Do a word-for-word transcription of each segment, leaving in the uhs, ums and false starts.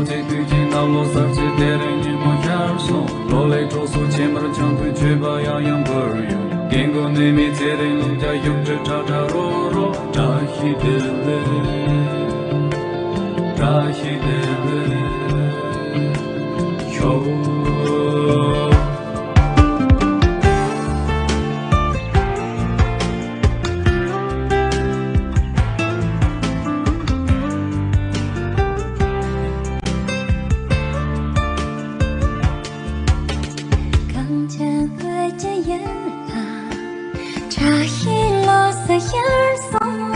ཚེ་དུས་ཀྱི་གནམ་ལོ་གསར་ཚེས་དེ་རིང་ཉིན་མོ་ཤར་སོང་། ལོ་ལེགས་གྲོགས་སུ་ཆེ་མར་འཆང་དུས་མཆོད་པ་ཡང་ཡང་འབུལ་ཡོད། རྒན་རྒོན་ནད་མེད་ཚེ་རིང་ལུང་བརྒྱ་ཡུམ་གྲུ་ཁྲ་ཁྲ་རོ་རོ། བཀྲ་ཤིས་བདེ་ལེགས། བཀྲ་ཤིས་བདེ་ལེགས། ཤོག་གངས་ཅན་བོད་ཀྱི་ཡུལ་ལ། བཀྲ་ཤིས་ལོ་གསར་ཤར་སོང་།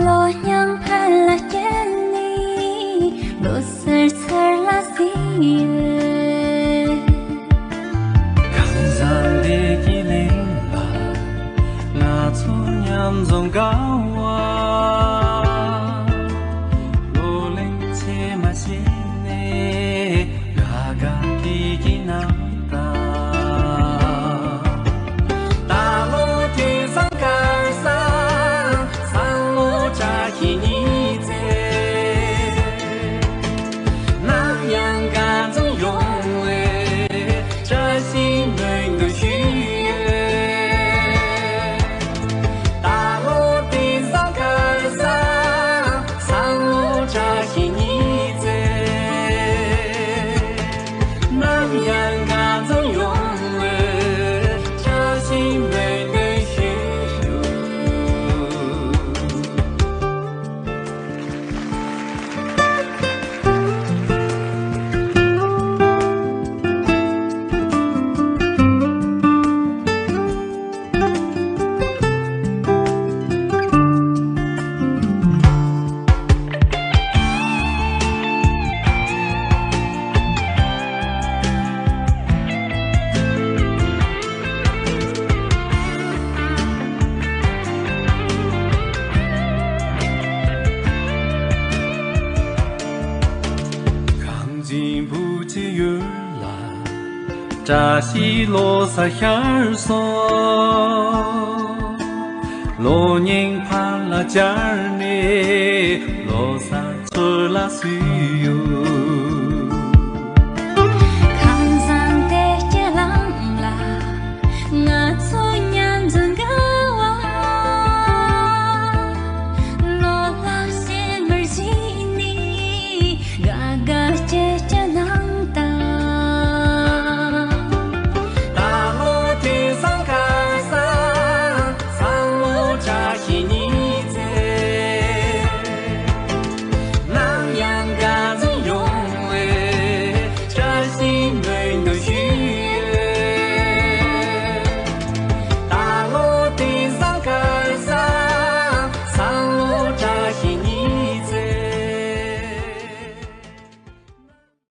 ལོ་རྙིང་ཕར་ལ་བསྐྱལ་ནས། ལོ་གསར་ཚུར་ལ་བསུས་ཡོད། གངས་ཅན་བདེ་སྐྱིད་གླིང་ལ། ང་ཚོ་མཉམ་འཛོམས་དགའ་བ། ལོ་ལེགས་ཚེས་མ་ཤེས་ནས། དགའ་དགའ་སྐྱིད་སྐྱིད་གནང་དང་། ད་ལོ་དུས་བཟང་སྐལ་བཟང་། སང་ལོ་བཀྲ་ཤིས་ཉི་ཚེ། ནམ་ཡང་དགའ་འཛོམས་ཡོང་བའི། བཀྲ་ཤིས་སྨོན་འདུན་ཞུས་ཡོད། ད་ལོ་དུས་བཟང་སྐལ་བཟང་། སང་ལོ་བཀྲ་ཤིས་ཉི་ཚེ། ནམ་ཡང་དགའ་འཛོམས་ཡོང་བའི། བཀྲ་ཤིས་སྨོན་འདུན་ཞུས་ཡོད། གངས་ཅན་བོད་ཀྱི་ཡུལ་ལ། བཀྲ་ཤིས་ལོ་གསར་ཤར་སོང་། ལོ་རྙིང་ཕར་ལ་བསྐྱལ་ནས། ལོ་གསར་ཚུར་ལ་བསུས་ཡོད།